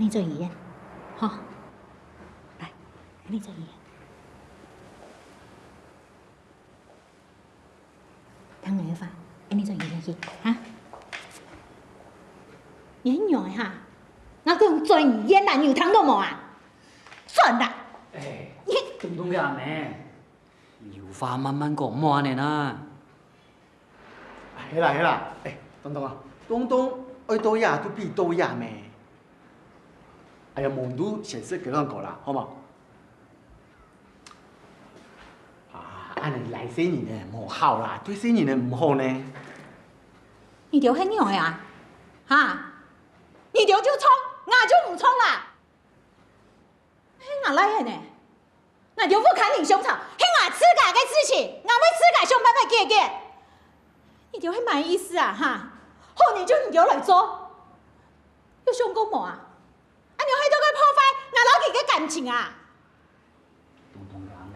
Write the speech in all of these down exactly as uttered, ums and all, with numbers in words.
你做醫院，吼，來，你做醫院。聽你个話，你做醫院去，哈？你係仰仔哈？𠊎講做醫院啦，你有聽到無啊？算啦！哎，你東東个阿姆，有話慢慢講，莫恁仔啦。 係啦係啦，哎，東東啊，東東愛到這都比到這咩？哎呀，無你先食雞卵糕啦，好無？啊，恁仔倈細人仔無好啦，對細人仔毋好呢。你兜係仰仔啊？哈？你兜就創，𠊎就毋創啦！係𠊎倈仔呢？ 𠊎兜屋下人相吵，係𠊎自家个事情，𠊎會自家想辦法解決。你兜係麼个意思啊？哈？好人就你兜來做，有想過無啊？恁樣係在該破壞𠊎摎佢个感情啊！東東阿姆，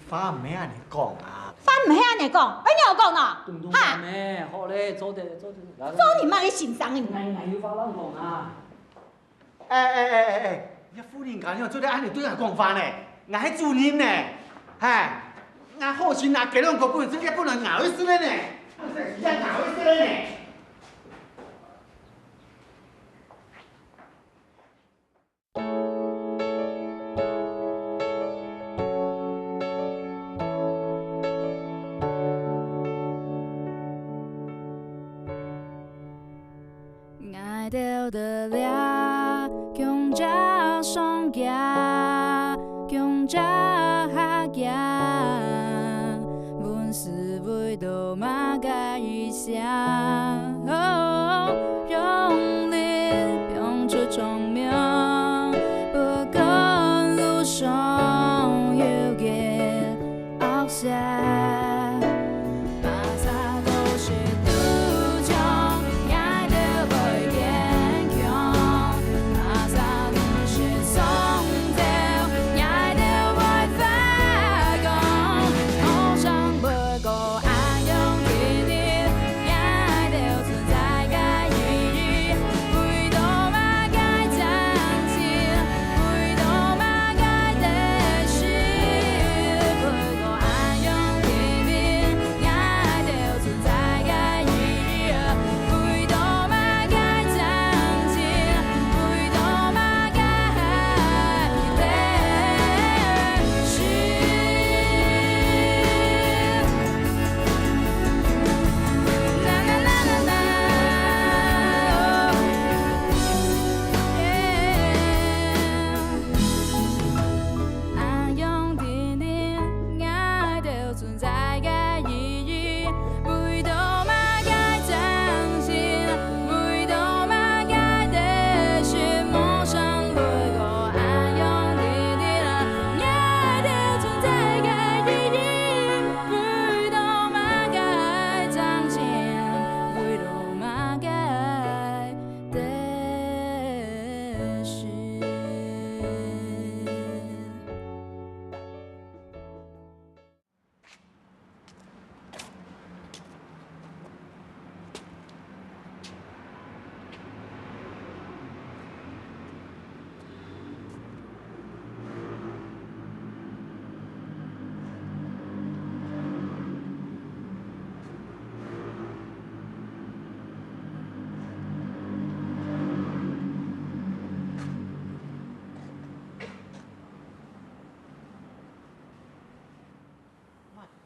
話毋係恁仔講啊！話毋係恁仔講，愛仰仔講呢？東東阿姆，好咧，做得做得，做人麼个先生啊你？𠊎𠊎有話愛講啊！ 哎哎哎哎哎，你婦人家仰做得恁仔對𠊎講話呢？𠊎係主人呢！𠊎好心拿雞卵糕分你食，你本來𠊎愛食个呢！你也𠊎愛食个呢！ 𠊎兜在這共下上架，共下下架，問世為著麼个異鄉？哦，用力放出長命，不管路上有幾 惡勢。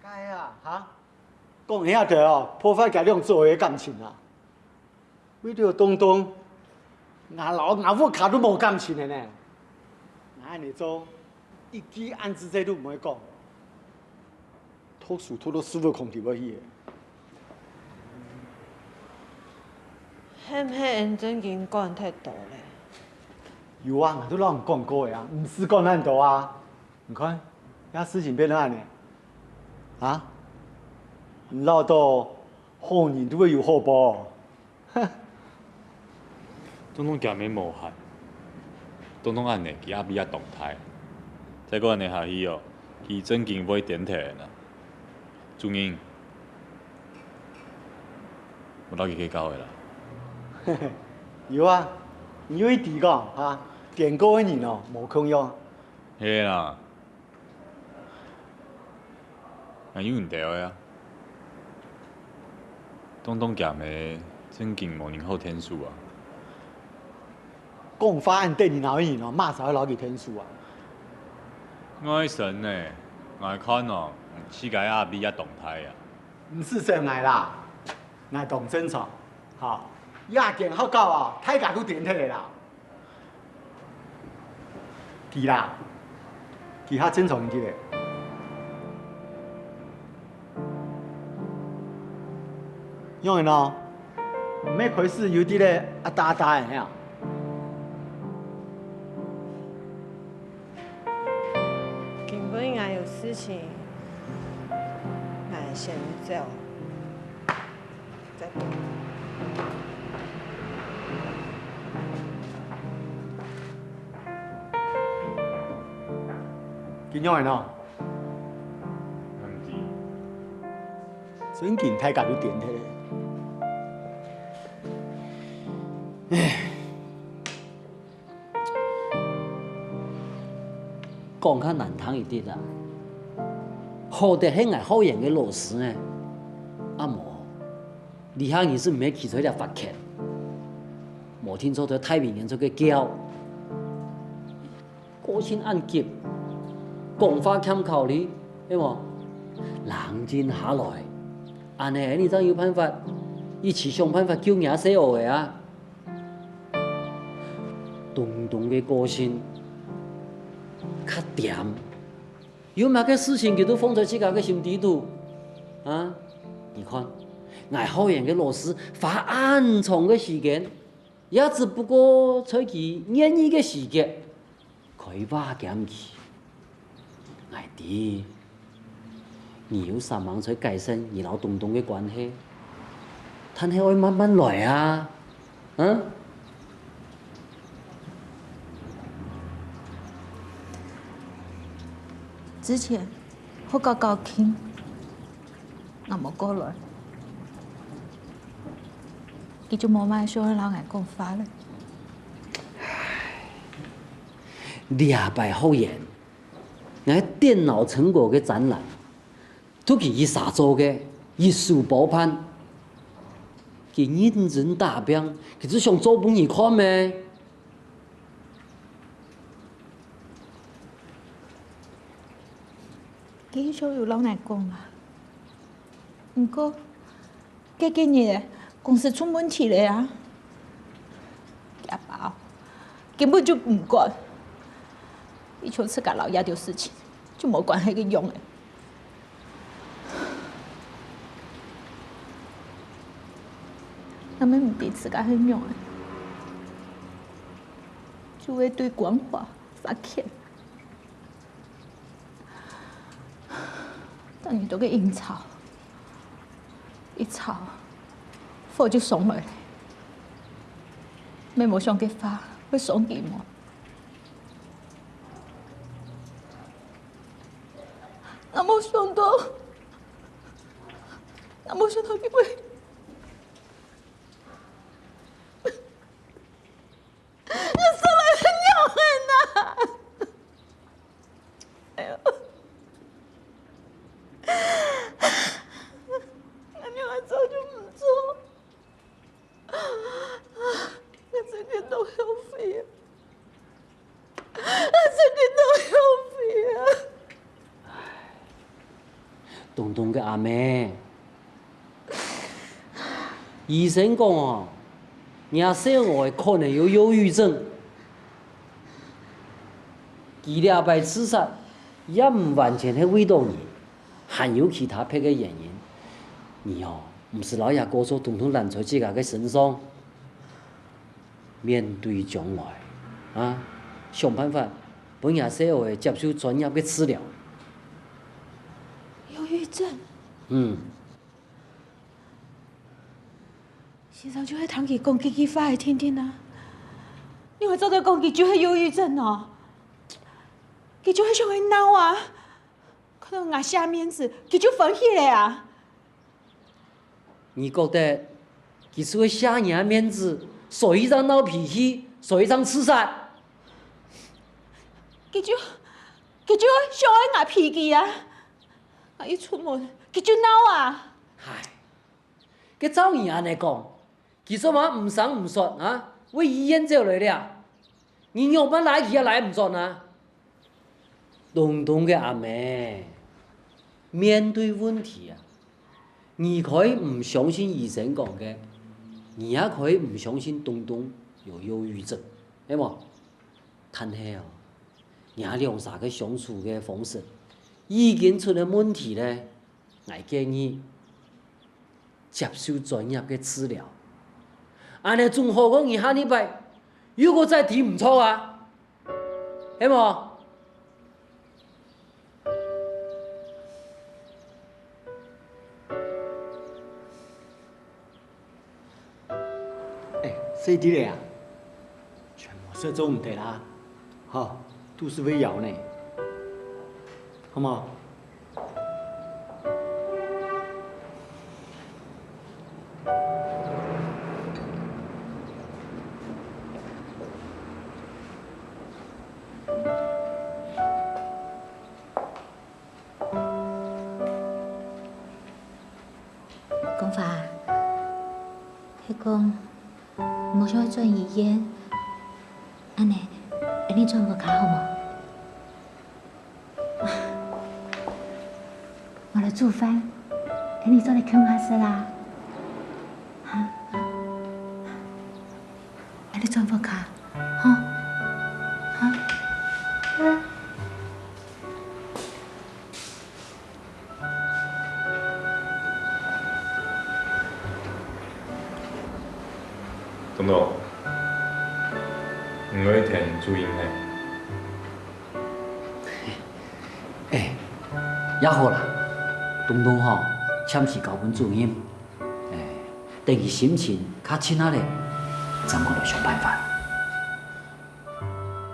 該啊，哈？講這兜哦，破壞佢兩姊妹个感情啊！為著東東，𠊎摎吾屋下都無感情了呢！𠊎恁仔做，一句恁仔細都毋會講，讀書讀到屎朏空肚會去了。係毋係𠊎正經管忒多了？有啊，𠊎都摎你講過了啊，毋使管恁多啊！ 你看，這事情變到恁仔，啊？你恅著好人都會有好報？東東厥姆無閒，東東恁仔佢壓力也當大，再過恁仔下去哦，佢正經會癲忒了呢。主任，𠊎摎佢計較个啦。有啊，你又知講，哈，顛倒个人哦，無共樣。係啦，𠊎有問題个啊。東東佢姆正經無人好𢯭手啊。講話恁得人惱个人哦，麼儕會摎佢𢯭手啊？外甥呢，𠊎看哦，自家个壓力也當大啊。毋使笑𠊎啦，𠊎當正常。 吼，這間學校哦，大家都顛倒个啦。佢啦，佢較正常一息。仰仔呢？毋係開始有滴仔啊打打个呢？今晡𠊎有事情，𠊎先走。 仰仔呢？正經大家都顛倒个。唉。 講較難聽一息啊，好得係𠊎好緣个老師呢。啊無，這下你就毋會企在這發譴，無定著在大明園做个姣。個性恁急，講話欠考慮，係無？冷靜下來，恁呢你正有辦法，一起想辦法救若細阿仔啊！ 東東个個性較恬，有麼个事情佢都放在自家个心底肚。啊，你看，𠊎好緣个老師花恁長个時間，也只不過在佢願意个時節，開話兼佢。 𠊎知，你有煞猛在改善你摎東東个關係，但係愛慢慢來啊，嗯？之前，學校校慶，𠊎無過來，佢就無麼想愛摎𠊎講話了。 這擺學員，𠊎電腦成果个展覽，都佢一儕做个，一手包辦。佢認真打拚，佢就想做分你看咩？佢想有摎𠊎講啊，毋過 該幾日仔，公司出問題了啊！佢阿爸哦，根本就毋管，佢像自家摎這兜事情就無關係个樣仔。若係毋知自家係仰仔，就會對官話發譴。 當日到該應酬，一炒，火就上來了。乜無想該火會傷佢無？𠊎無想到，𠊎無想到佢會 𠊎煞來仰仔啊！哎喲，𠊎仰仔做就毋做，𠊎真个當後悔啊！𠊎真个當後悔啊！東東个阿姆， 醫生講哦，若細阿仔可能有憂鬱症。佢這擺自殺也毋完全係為著你，還有其他別个原因。你哦，毋使摎這過錯統統攬在自家个身上。面對將來，啊，想辦法分若細阿仔接受專業个治療。憂鬱症？嗯。 先生就係聽佢講幾句話个定定啊。你會做得講佢就係憂鬱症哦？佢就係想愛鬧啊！看到𠊎捨面子，佢就歡喜了啊！你覺得佢就係捨你个面子，所以正鬧脾氣，所以正自殺。佢就，佢就想愛𠊎皮佢啊！𠊎一出門，佢就鬧啊！唉，該照你恁樣講，佢做麼毋聲毋說啊，會醫院走來了？你仰般拉佢也拉毋轉啊？東東个阿姆，面對問題啊，你可以毋相信醫生講个，你也可以毋相信東東有憂鬱症，係無？但係哦，你兩儕个相處个方式已經出了問題咧。 𠊎建議接受專業个治療，恁樣總好過你下二擺又過再知毋著啊，係無？哎，細弟仔啊，全部食做毋得啦，吼，肚屎會枵呢，好無？光華，係講，你無想愛轉醫院，恁樣，𠊎等轉屋下好無？𠊎來煮飯，𠊎等做得共下食啦。哈？ 𠊎等轉屋下，吼，哈。東東，你愛聽主任呢？哎，也好啦，東東吼，暫時交分主任。 哎，等佢心情較靜下來，正過來想辦法。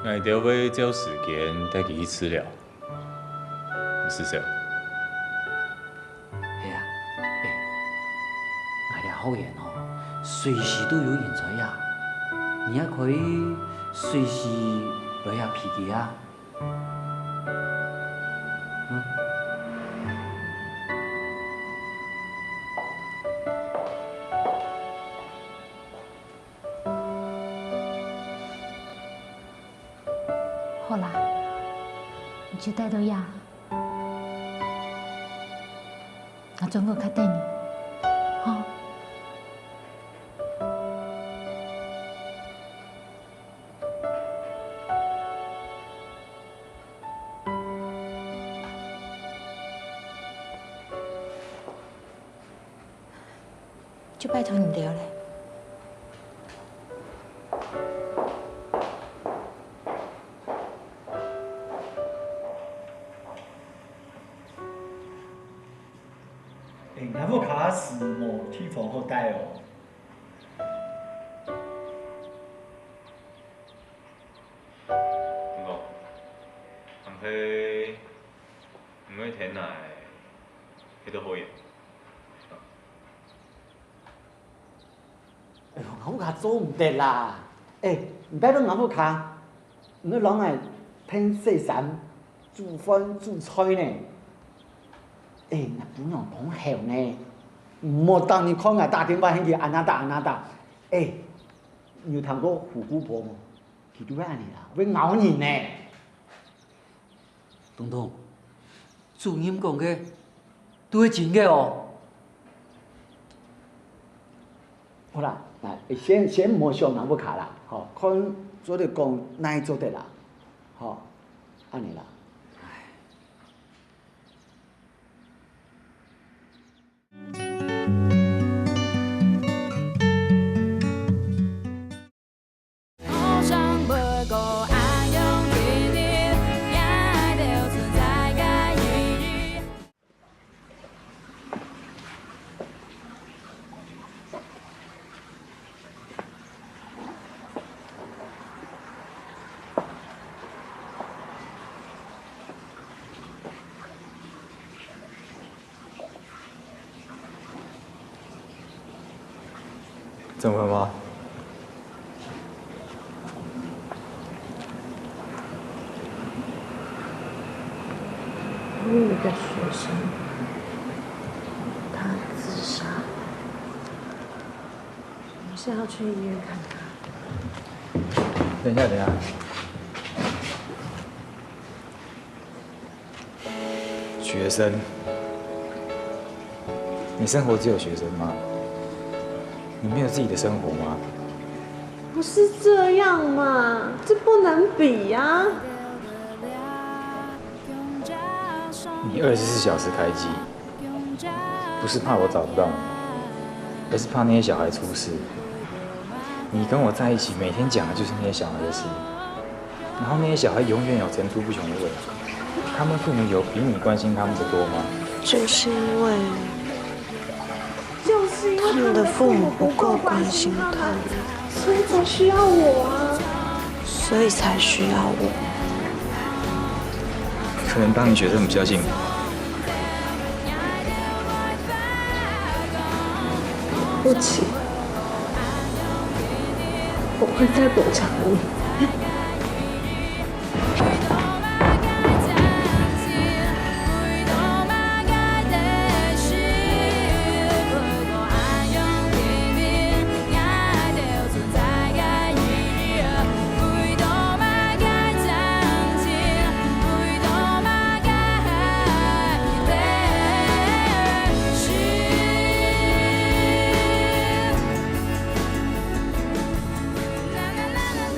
𠊎兜會照時間帶佢去治療，毋使愁。係啊，哎，𠊎這後院吼，隨時都有人在啊，你也可以隨時來這陪佢啊。 好啦，你就戴到這，𠊎轉屋下等你，吼。 就拜託你兜了。哎，𠊎屋下屎無地方好戴哦。 毋過，還係毋會天來，去到好遠。哎喲，𠊎屋下做毋得啦！哎，你拜託𠊎屋下，你愛摎𠊎拚洗衫、煮飯、煮菜呢。哎，𠊎餔娘當好呢，毋好逐日看𠊎打電話喊佢恁樣打恁樣打。哎，你有聽過虎姑婆無？ 佢都會恁樣啦，會咬人呢。東東，主任講个都係真个哦。好啦，那先先毋好想𠊎屋下啦，吼，看做得講哪做得啦，吼，恁樣啦。怎麼了嗎？个学生，他自杀，我们是要去医院看他。等一下，等一下。学生，你生活只有学生吗？你没有自己的生活吗？不是这样嘛，这不能比呀。你二十四小时开机，不是怕我找不到你，而是怕那些小孩出事。你跟我在一起，每天讲的就是那些小孩的事，然后那些小孩永远有层出不穷的问题。他们父母有比你关心他们的多吗？就是因为，就是因为他们的父母不够关心他们，所以才需要我啊。所以才需要我。可能当你学生比较幸福。对不起，我会再补偿你。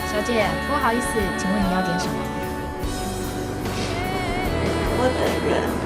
小姐，不好意思，请问你要点什么？我等人。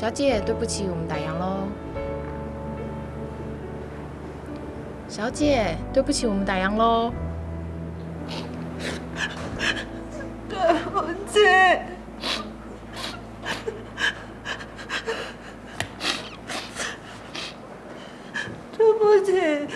小姐，对不起，我们打烊喽。小姐，对不起，我们打烊喽。对不起。 对不起。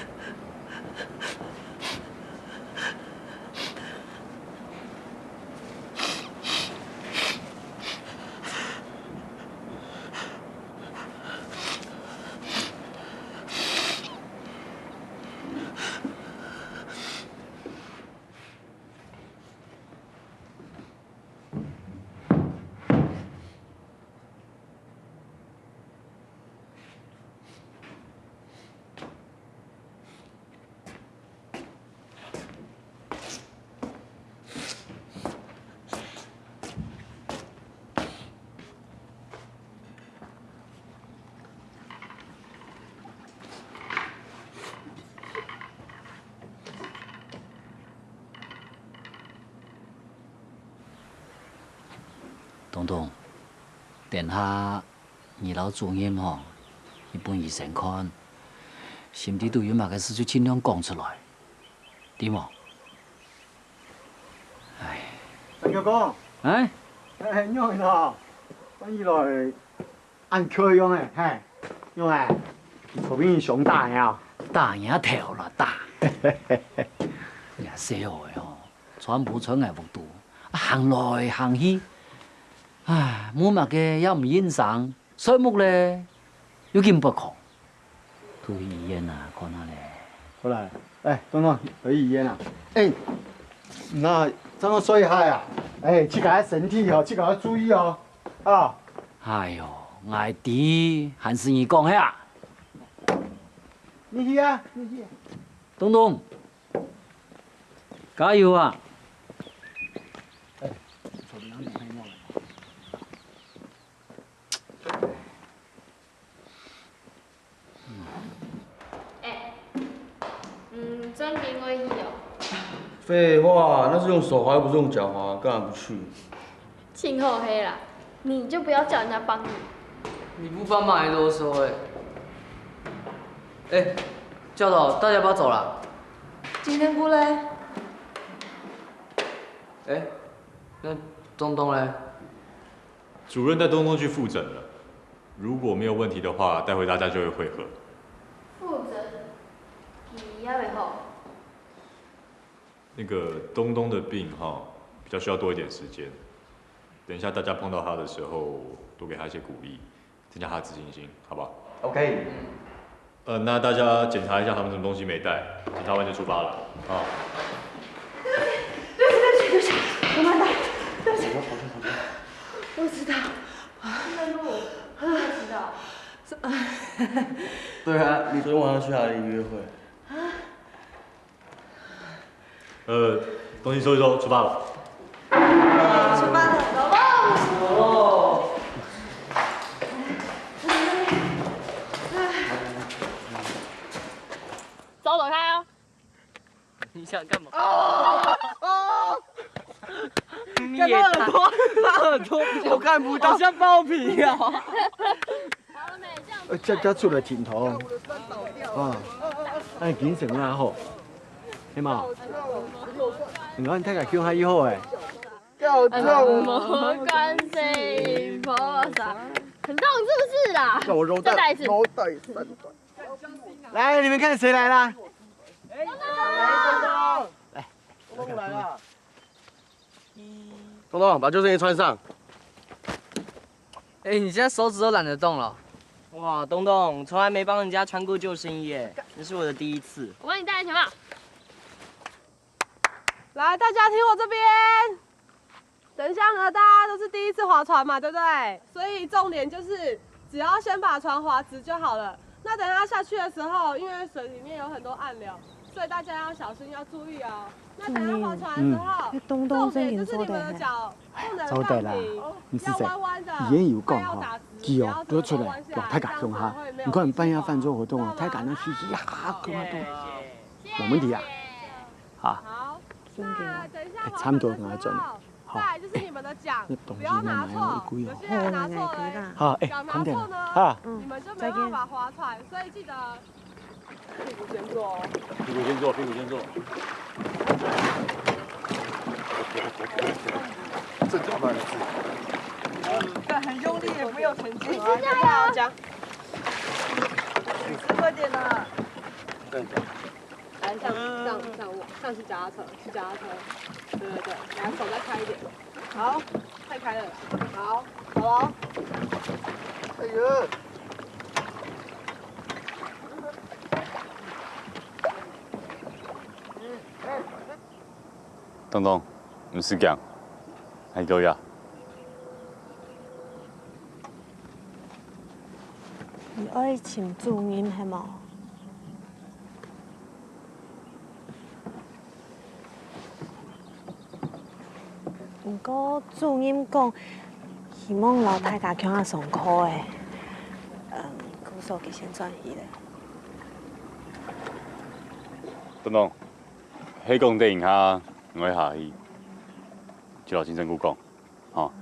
东东，等下你摎主任吼，去分醫生看，心底肚有麼个事就盡量講出來，知無？唉。陳教官。唉？唉，仰仔呢？看起來恁𤸁樣仔，嘿，仰仔？你頭皮傷著呢？打若頭啦，打！這細號仔吼， 全部在𠊎屋肚，行來行去，唉，無麼个也毋應聲，睡目咧又緊發狂。都去醫院啊，看下咧。好啦，來，東東，來醫院啊。欸，該正好睡一下啊。欸，自家个身體吼，自家愛注意哦，啊。哎喲，𠊎知，還係你講係啊？你去啊，你去啊。東東， 加油啊！欸，嗯，正經愛去哦。廢話，那是用手滑又不是用腳滑，幹嘛不去？ 盡好係啦，你就不要叫人家幫你。你不幫忙還囉嗦欸。欸，教頭，大家要不要走了？今天不嘞？欸，那東東嘞？主任带东东去复诊了，如果没有问题的话，待会大家就会会合。复诊，伊也袂好。那个东东的病哈，比较需要多一点时间。等一下大家碰到他的时候，多给他一些鼓励，增加他的自信心，好不好？ OK。呃，那大家检查一下他们什么东西没带，检查完就出发了啊。对不起，对不起，对不起，我慢带，对不起。我知道，那路，我知道。对啊，你昨天晚上去哪里约会？呃，东西收一收，出发了。出发了，走喽。走，走开哦。你想干嘛？你也太……他耳朵，他耳朵，我看不到，好像包皮啊。好了没？这样呃，才才出来停头啊，哎，精神啦吼，係嘛？你看大家叫下以后哎，很痛，没关系，不要啥，很痛是不是啦？叫我揉再来一次。揉带三段。来，你们看谁来啦？东东来了。东东，把救生衣穿上。哎，你现在手指都懒得动了。哇，东东，从来没帮人家穿过救生衣耶，这是我的第一次。我帮你戴安全帽。来，大家听我这边。等一下呢，大家都是第一次划船嘛，对不对？所以重点就是只要先把船划直就好了。那等下下去的时候，因为水里面有很多暗流，所以大家要小心，要注意哦。那等下划船的时候，嗯，那东东重点就是你们的脚不能放平，真严肃的嘿。哎，走得啦，你是谁？要弯弯的，以前有讲吼快要打直，佢哦，不要都出来手头弯下来，让大家共下这样才会没有你看办一下气泡饭桌活动哦，知道吗大家那嘻嘻哈哈，共下都，没问题啊。好，好，那等一下哎差不多跟他转了。好，再来就是你们的桨，那东西不要拿错那哪有一，规哦有些人拿错了。好，哎，讲拿看点了，错呢，哈，你们就没有办法划船，所以记得屁股先坐哦。屁股先坐，屁股先坐。这怎么办？很用力也没有成功。来，等一下哦，讲。快点啦！这样讲。来，像像像我，像骑脚踏车，骑脚踏车。对对对，来手再开一点。好，太开了啦。好，好了。哎呦。东东，毋使驚，還過呀。你愛尋主任係無？毋過主任講，希望摎大家共下上課誒。嗯，故所佢先轉去咧。東東，係講等一下𠊎下去，就摎先生姑講，吼。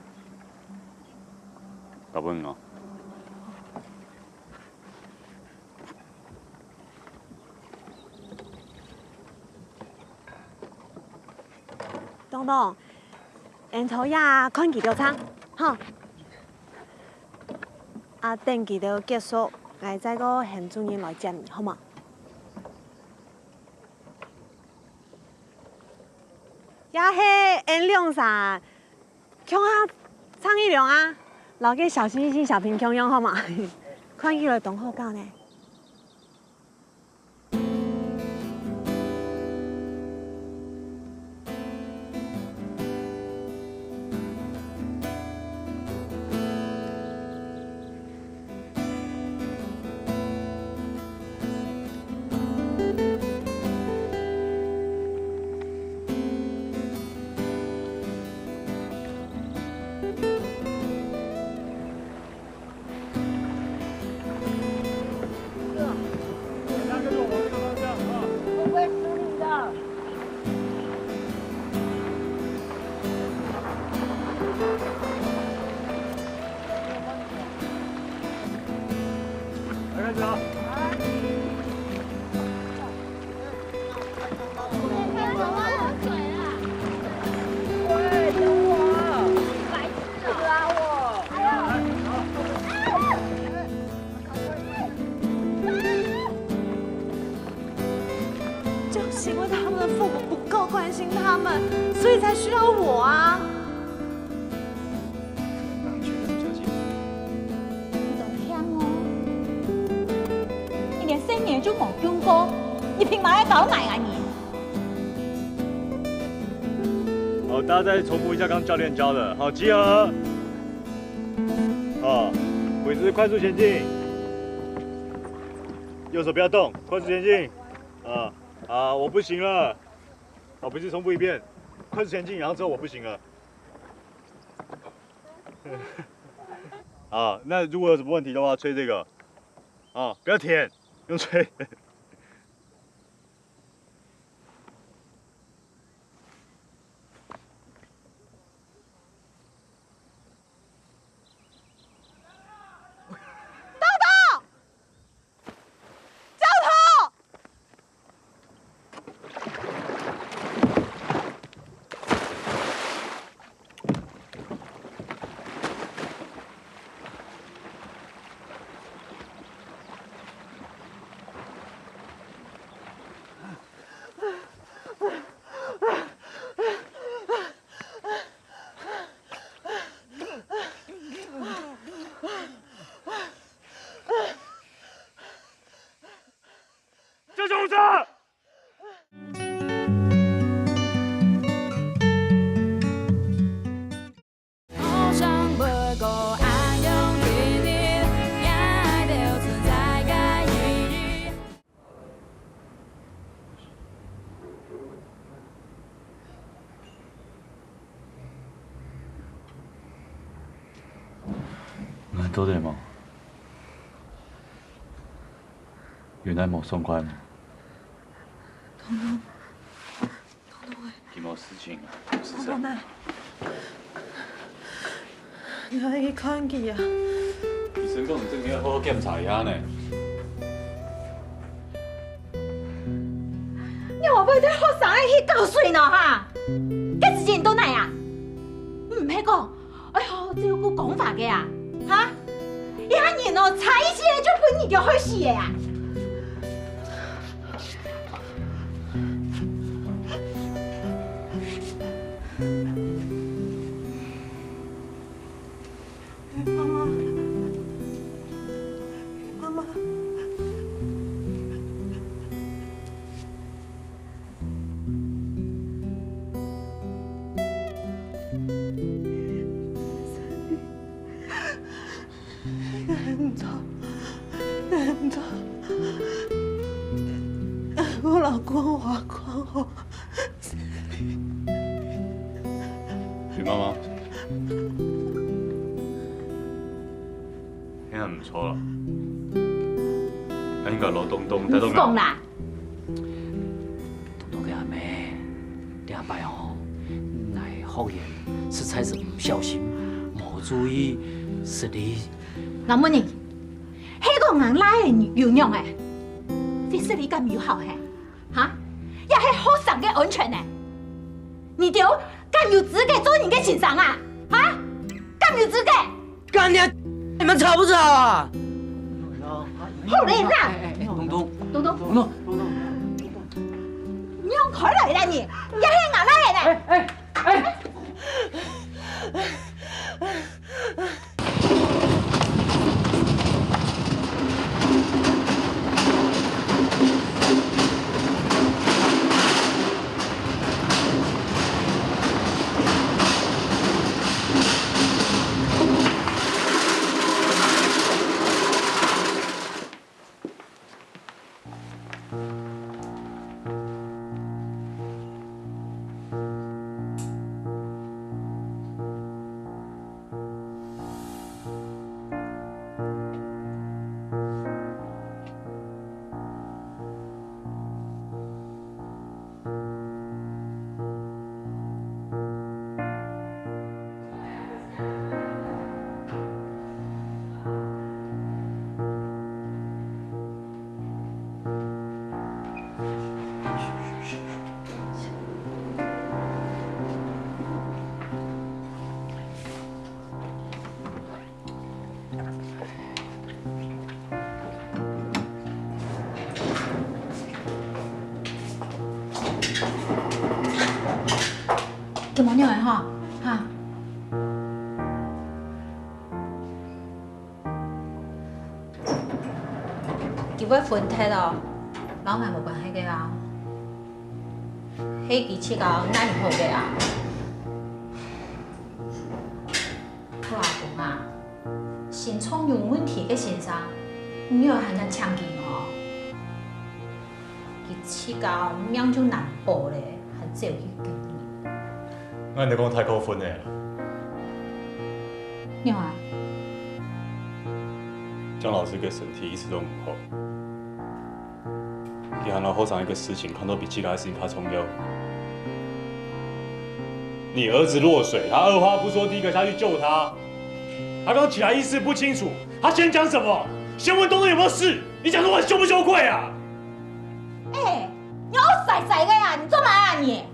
交分你哦。 東東，𫣆坐這看佢兜唱，吼。啊，等佢兜結束，𠊎再過喊主任來接你，好無？也係𫣆兩儕，共下唱一兩啊，摎該小星星小平共樣，好無？看起來當好搞呢。所以才需要我啊。你都聽哦，你連生日就無用過，你憑麼个搞𠊎啊你？好，大家再重複一下剛教練教的，好，集合。好，尾直快速前进，右手不要动，快速前进。啊啊，我不行了。好，尾直重复一遍，快速前进，然后之后我不行了。啊，那如果有什么问题的话，吹这个。啊，不要舔，用吹。𠊎做得無？有哪無爽快無？東東，東東欸。佢無事情啊，無事情。東東啊，你愛去看佢啊。醫生講你真經愛好好檢查一下呢。你會毋會對學生仔去搞水呢哈？該時間你到哪啊？你毋係講 哎喲，照顧講話个啊，哈？一下人哦，差一息就分人家害死个啊！媽媽，媽媽。 𠊎毋著，𠊎毋著。𠊎老公話講吼，徐媽媽，恁樣毋著啦，恁樣應該老東東帶到。你講啦！ 東東个阿姆，這擺吼，𠊎學員實在係毋小心，無注意，失禮。𠊎問你，係講𠊎倈仔有樣仔，會失禮敢有效係？哈？也係學生个安全呢？你兜敢有資格做人个先生啊？哈？敢有資格？ 幹你啊！你們吵不吵啊？好了啦！哎，哎，哎，東東，東東，東東，東東，你用開來啦你，也係𠊎倈仔呢！哎，哎，哎！今晡日个吼，哈。佢會昏忒哦，摎𠊎無關係个啊。係佢自家哪裡好个啊？ 好啊，公啊，心臟有問題个先生，你愛還敢請佢哦？佢自家命就難保咧，還走去救人。那你講太過分了啦。你啊？江老師个身體一直都很好。 你還拿後生一個事情看到比自家的事情較重要。你兒子落水，他二話不說第一個下去救他。他剛起來意識不清楚，他先講什麼？先問東東有沒有事，你講這話羞不羞愧啊？哎，你好衰衰个呀！你做麼个啊你？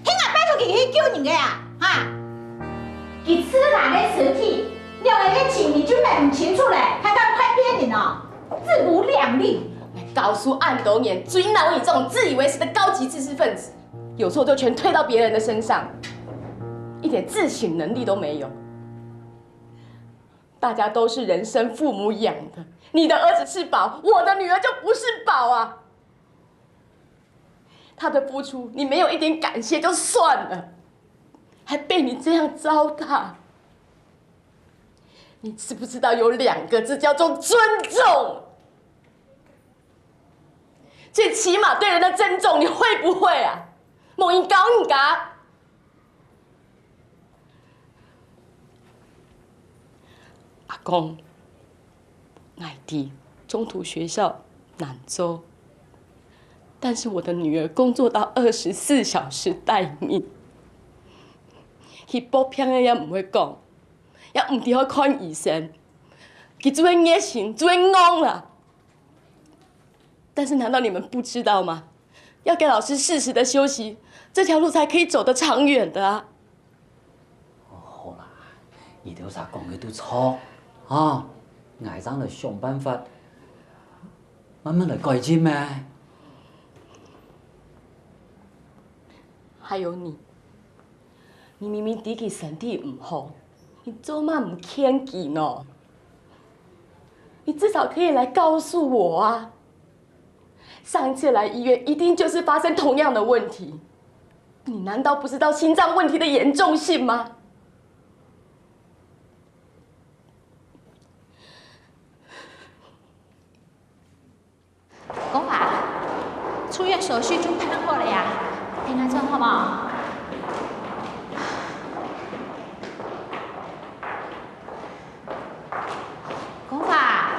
聽𠊎拜託佢去救人个啊？哈？佢自家个身體，兩個月前你就問毋清楚咧，還敢亂騙人哦？ 自不量力！𠊎教書恁多年，最惱你這種自以為是的高級知識分子，有錯就全推到別人的身上，一點自省能力都沒有。大家都是人生父母養的，你的兒子是寶，我的女兒就不是寶啊！他的付出，你沒有一點感謝就算了，還被你這樣糟蹋。 你知不知道有兩個字叫做尊重？最起碼對人的尊重，你會不會啊？無人教你个。阿公，𠊎知中途學校難做，但是我的女兒工作到二十四小時待命，佢發病个也毋會講， 也毋知去看醫生，佢就會熱心，就會戇啦。但是難道你們不知道嗎？要給老師適時的休息，這條路才可以走得長遠的啊。哦，好啦，你兜儕講个都著，啊，𠊎正來想辦法，慢慢來改進咩。還有你， 你明明知佢身體毋好，你做麼毋勸佢呢？你至少可以來告訴我啊！上一次來醫院一定就是發生同樣的問題，你難道不知道心臟問題的嚴重性嗎？ 公華，出院手續就辦好了呀，等下轉好無？公華，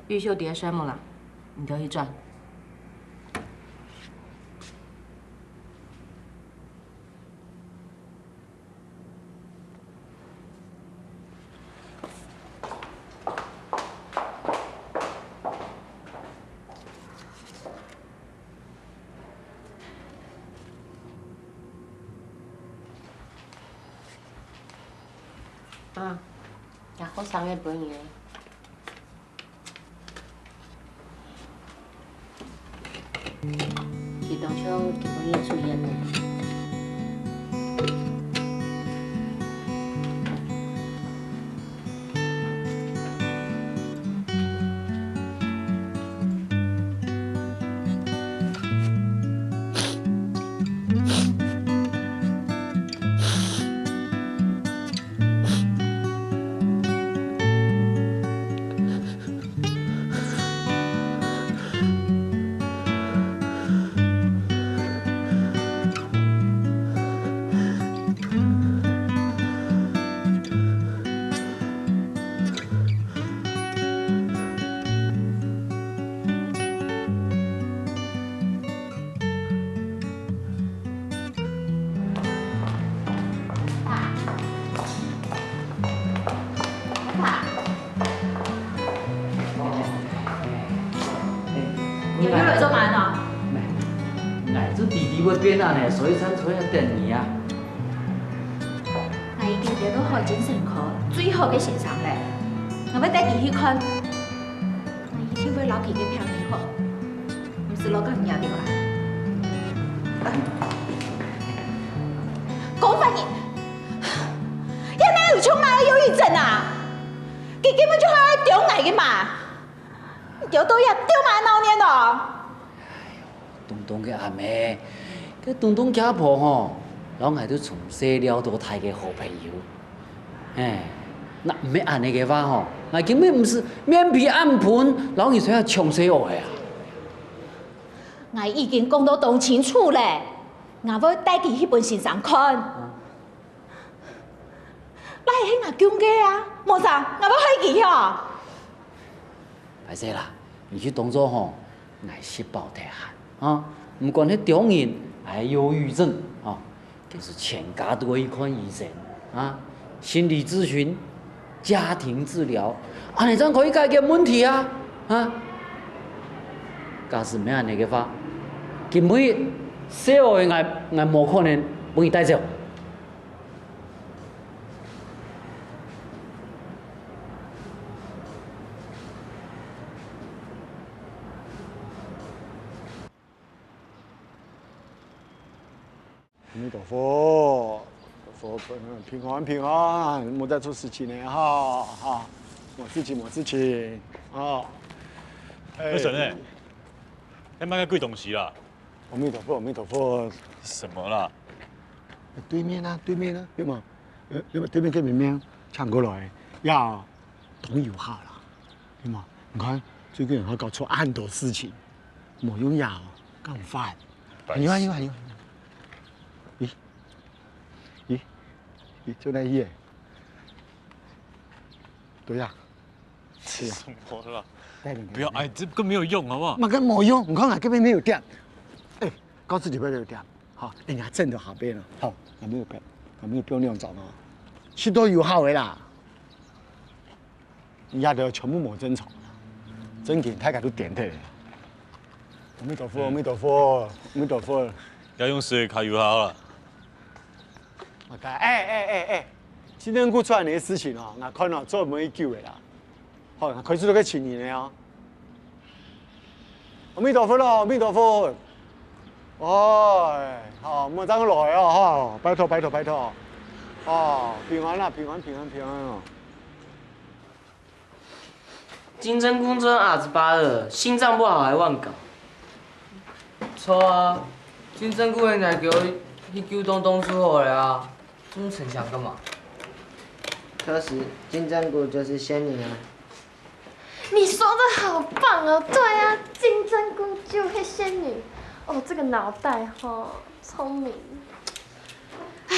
玉秀在睡目啦，你兜去轉。 啊，這學生个分你个。佢當像今晡日出院呢。 你又來做麼个呢？𠊎就知你會變恁呢，所以正出來等你啊。到海精神科最好个先生咧，𠊎會帶佢去看。𠊎一定會摎佢个病醫好，毋使落到你這兜啊！講法你，這哪有像麼个憂鬱症啊？佢根本就係愛丟𠊎个嘛！你丟到這丟麼个鬧熱哦？ 東東个阿姆，該東東厥婆吼，摎𠊎都從細尞到大个好朋友。哎，若毋係恁仔个話吼，𠊎根本毋使面皮恁紅，摎你在這搶細妹啊！𠊎已經講到當清楚咧，𠊎會帶佢去分先生看。 哪係𠊎降个啊？無啥，𠊎會害佢哦。歹勢啦，你就當做吼，𠊎食飽忒閒啊。毋管係中人還係憂鬱症啊，其實全家都愛去看醫生啊，心理諮詢、家庭治療，恁仔正可以解決問題啊啊！假使毋係恁仔个話，今晡日細妹𠊎𠊎無可能分你帶走。 阿彌陀佛，佛，平安平安，莫再出事情了哈，哈，沒事情沒事情啊。哎，神欸，該麼个鬼東西啦？ 阿彌陀佛，阿彌陀佛。什麼啦？對面啊，對面啊，對嘛？呃，對嘛？對面這面面搶過來，呀，當有效啦，對嘛？你看最近還搞出恁多事情，無用藥哦，搞壞。白痴。你看，你看，你看，咦，咦，咦，就那一頁，對呀。 是啊。什麼啦？帶點給他。不要，哎，這個沒有用，好不好？嘛，跟沒用，你看啊，根本沒有電。哎，告訴你不要有電，好，哎，你還真的好背了，好，還沒有背，還沒有背那種啊，是都有好的啦。你家的全部沒正常，真给大家都点的。阿弥陀佛，阿弥陀佛，阿弥陀佛。要用水卡油好了。我看，哎哎哎哎，金針菇出來的事情哦，我看哦，做無幾久的啦。 好，開始都該尋人了哦。阿彌陀佛咯，阿彌陀佛。哦，哎，好，莫再來哦，哈，拜託，拜託，拜託。哦，平安啦，平安，平安，平安哦。金針菇做阿子巴的，心臟不好還亂搞。錯啊，金針菇應該叫去救東東就好了啊。 這麼逞強幹嘛？確實，金針菇就是仙女啊。你說得好棒哦！對啊，金針菇就係仙女。哦，這個腦袋吼，聰明。唉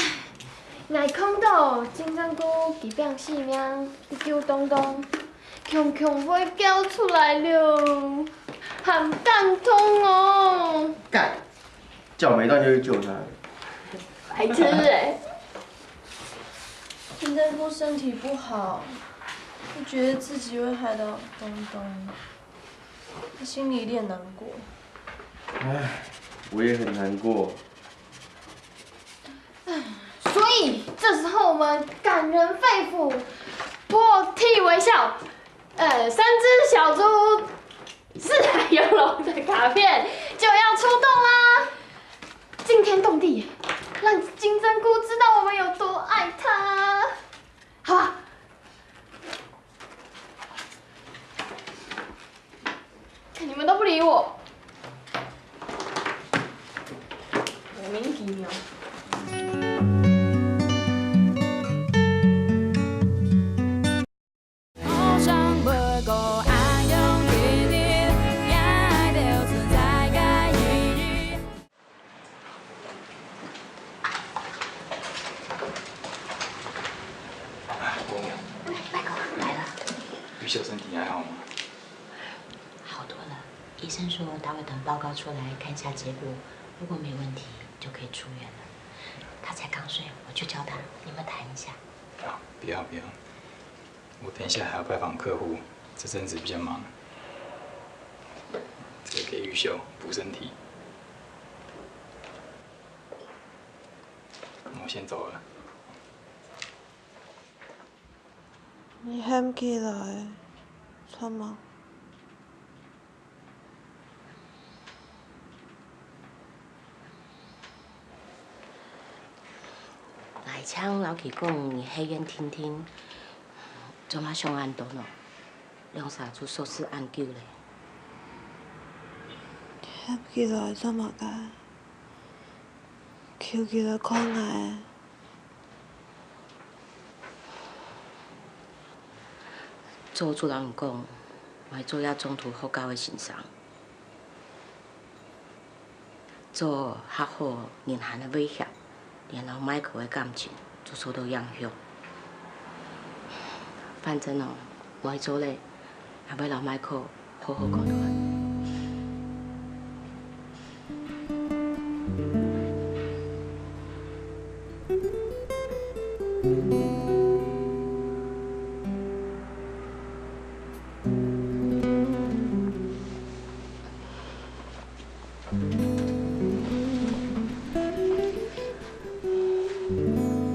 ，𠊎看到金針菇佢拚性命，佢救東東，強強會噭出來了，好感動哦！幹， 腳沒斷就去救他。白痴欸！金針菇身體不好，就覺得自己會害到東東，他心裡一定很難過。唉，我也很難過。所以這時候我們感人肺腑，破涕為笑。呃，三隻小豬四海遊龍的卡片就要出動啦！驚天動地，讓金針菇知道我們有多愛它。好啊，看你們都不理我，莫名其妙。 玉秀身體還好嗎？好多了，醫生說待會等報告出來看一下結果，如果沒問題就可以出院了。他才剛睡，我去叫他，你們談一下。啊，不要不要，我等一下還要拜訪客戶，這陣子比較忙。這個給玉秀補身體。我先走了。你喊起來，做麼？𠊎淨摎佢講，你係願定定，做麼想恁多呢？兩儕就熟識恁久了。喊起來做麼个？求佢來看𠊎。 早就摎你講，𠊎做這中途學校个先生，做較好人還个威脅，連摎Michael个感情就受到影響。反正哦，𠊎做了，也會摎Michael好好講話。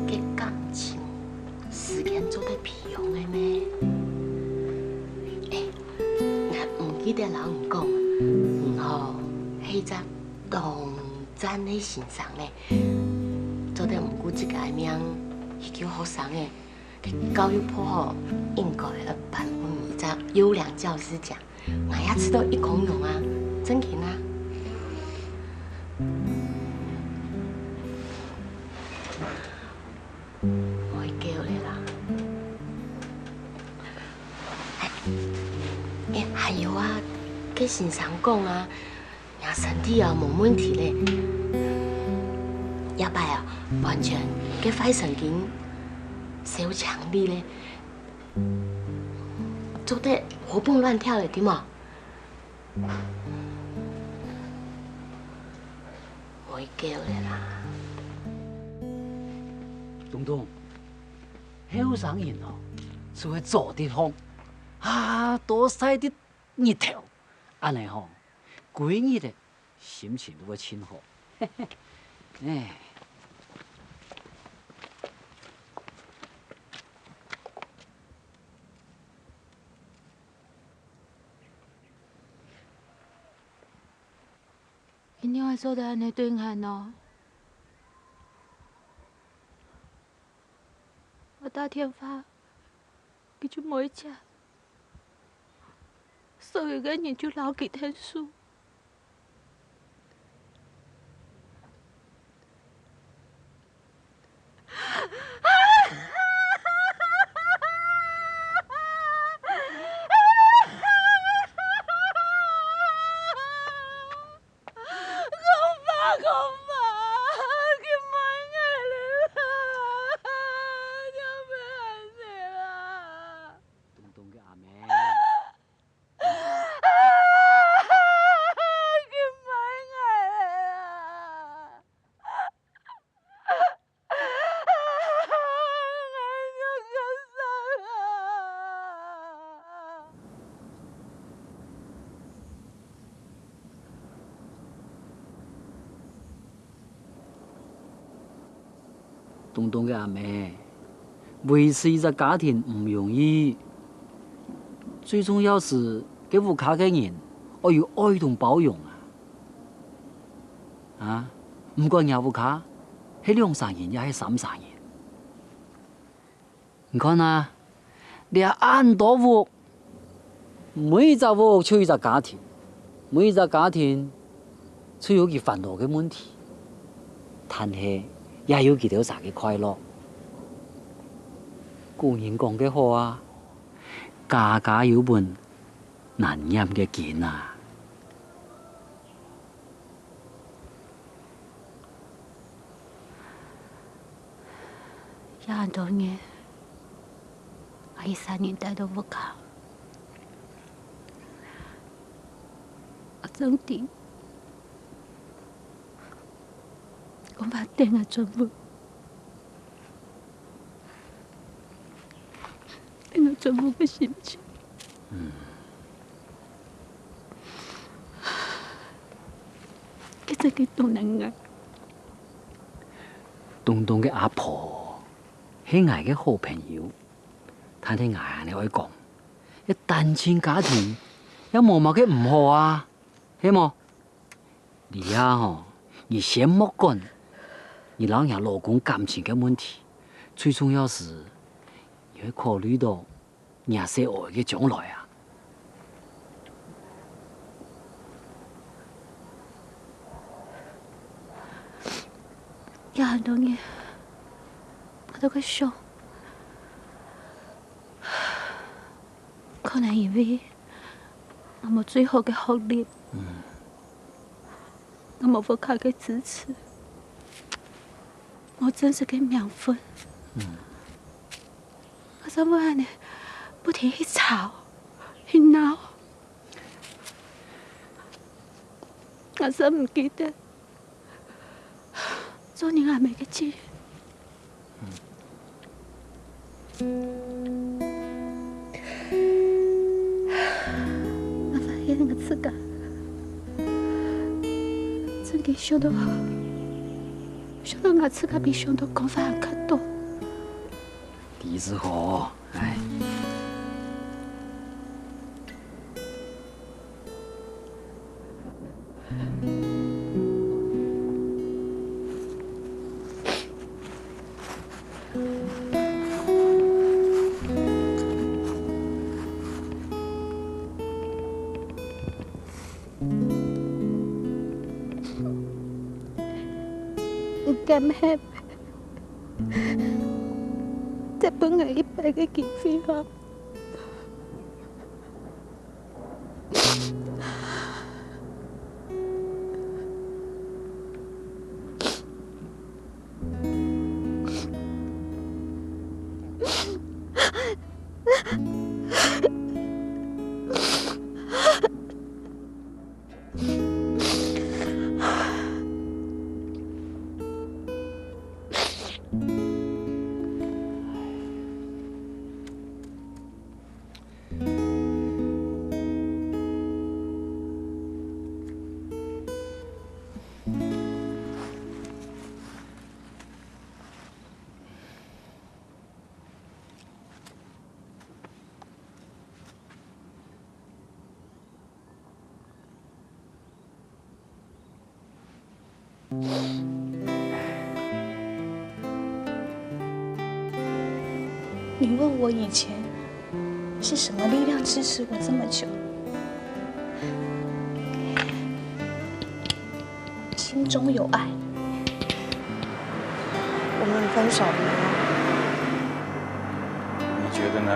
个感情，時間做得培養个咩？欸，𠊎毋記得摎你講，你吼，係一隻當讚个先生呢，做得毋顧自家个命去救學生仔。 教育部吼，應該愛頒分你一隻優良教師獎。𠊎也試著一公榮啊，真經啊！毋會噭了啦。欸，欸，還有啊，該先生講啊， 若身體啊無問題咧。這擺啊，完全个壞神經消清理咧，做得活蹦亂跳咧，對無？毋會噭咧啦。東東，後生人哦，就係做得好，啊，多晒滴 日頭，恁呢吼，歸日个心情都會盡好。哎，你仰會做得恁呢對𠊎呢？𠊎打電話，佢就無愛接。 所有个人就摎佢𢯭手。東東个阿姆。東東个阿姆，維持一隻家庭毋容易，最重要係該屋下个人愛有愛同包容啊！啊，毋管若屋下係兩儕人也係三儕人， 你看啊，這恁多屋，每一隻屋就一隻家庭，每一隻家庭就有佢煩惱个問題，但係也有佢兜儕个快樂。古人講个好啊，家家有本難念个經啊。 這恁多年，𠊎一儕人戴到屋下，𠊎正知，講話等𠊎轉屋，等𠊎轉屋个心情。 佢正經當難挨。東東个阿婆係𠊎个好朋友，但係𠊎恁樣愛講，這單親家庭也無麼个毋好啊，係無？這下吼，你先莫管你摎若老公感情个問題，最重要係你愛考慮到若細孲个將來啊。 有恁多年，𠊎都會想，可能因為𠊎無最好个學歷，𠊎無屋下个支持，無正式个名分，𠊎正會恁樣不停去吵、去鬧。 𠊎正毋記得做人阿姆个責任。𠊎發現𠊎自家正經想到，想到𠊎自家比想到講法還較多。李子豪，哎。 你敢係再分𠊎一擺个機會啊？ 你問我以前是什麼力量支持我這麼久？心中有愛。我們分手吧。你覺得呢？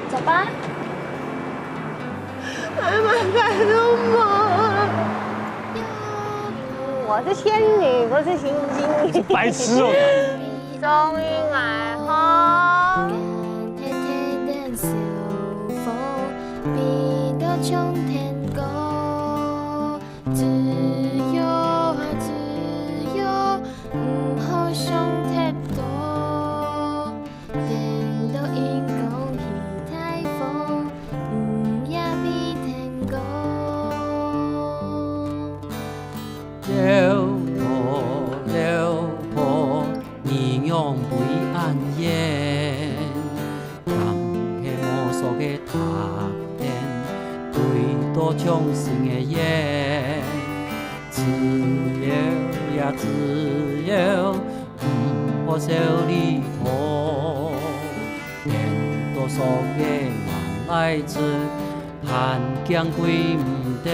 走吧。 我是仙女，不是星星。白痴哦。終於來哈。老婆，老婆，你仰會恁遠？敢係無數个他人，對到傷心个眼。自由呀自由，毋好愁離開。 顛倒爽个眼淚出，還驚歸毋得。